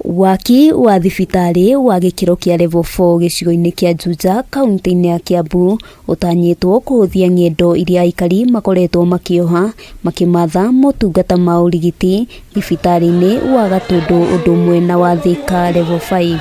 Waki wa thibitarĩ wa gĩkĩro kĩa level 4 gĩcigo-inĩ kĩa Juja kaunti-inĩ ya Kiambu ũtanyĩtwo kũhũthia ng'endo iria aikari makoretwo makĩoha makĩmatha motungata ma ũrigiti thibitarĩ-inĩ wa Gatũndũ ũndũ ũmwe na wa Thika level 5.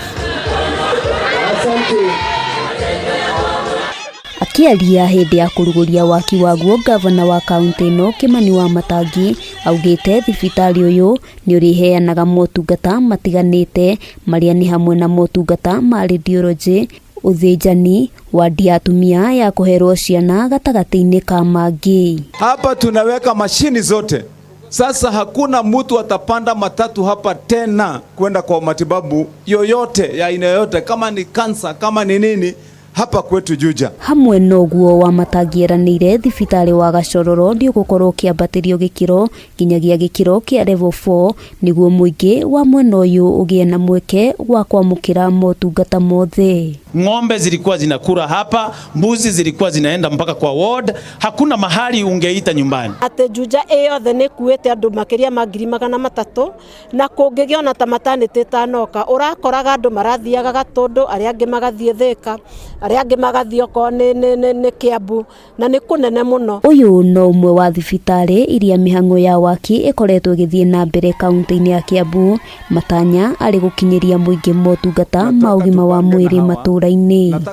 Akĩaria hĩndĩ ya kũrugũria waki waguo, ngavana wa kaunti ĩno Kĩmani Wamatangi augĩte thibitarĩ ũyũ nĩ ũrĩheanaga motungata matiganĩte marĩa nĩ hamwe na motungata ma radiology, ũthĩnjani, wadi ya atumia ya kũherwo ciana gatagatĩ-inĩ ka mangĩ. Hapa tunaweka mashini zote. Sasa hakuna mtu atapanda matatu hapa tena kwenda kwa matibabu yoyote ya aina yoyote, kama ni kansa, kama ni nini, hapa kwetu Juja. Hamwe na ũguo Wamatangi eranĩire thibitarĩ wa Gachororo nĩ ũgũkorwo ũkĩambatĩrio gĩkĩro nginyagia gĩkĩro kĩa level 4 nĩguo mũingĩ wa mwena ũyũ ũgĩe na mweke wa kwamũkĩra motungata mothe. Ng'ombe zilikuwa zinakula hapa, mbuzi zilikuwa zinaenda mpaka kwa ward. Hakuna mahali ungeita nyumbani. Atĩ Juja ĩ yothe nĩ ĩkuĩte andũ makĩria ma 300,000 na kũngĩgĩa ona ta maternity ĩtanoka ũrakoraga andũ marathiaga Gatũndũ, arĩa angĩ magathiĩ Thĩka, arĩa angĩ magathiĩ okorwo nĩ Kiambu, na nĩ kũnene mũno. Ũyũ no ũmwe wa thibitarĩ iria mĩhang'o ya waki ĩkoretwo ĩgĩthiĩ na mbere kaunti-inĩ ya Kiambu, matanya arĩ gũkinyĩria mũingĩ motungata ma ũgima wa mwĩrĩ matũũra-inĩ.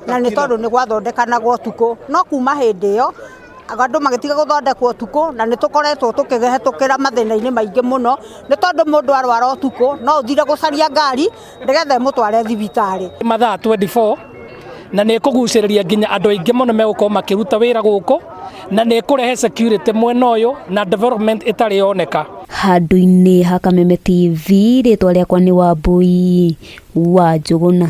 Na nĩ tondũ nĩ gwathondekanagwo ũtukũ, no kuma hĩndĩ ĩyo andũ magĩtiga gũthondekwo ũtukũ, na nĩ tũkoretwo tũkĩhetũkĩra mathĩna-inĩ maingĩ mũno, nĩ tondũ mũndũ arwara ũtukũ no ũthire gũcaria ngari nĩgetha ĩmũtware thibitarĩ. Mathaa 24 na nĩ ĩkũgucĩrĩria nginya andũ aingĩ mũno megũkorwo makĩruta wĩra gũkũ, na nĩ ĩkũrehe security mwena ũyũ na development ĩtarĩ yoneka. Handũ-inĩ ha Kameme TV, rĩtwa rĩakwa nĩ Wambui wa Njũgũna.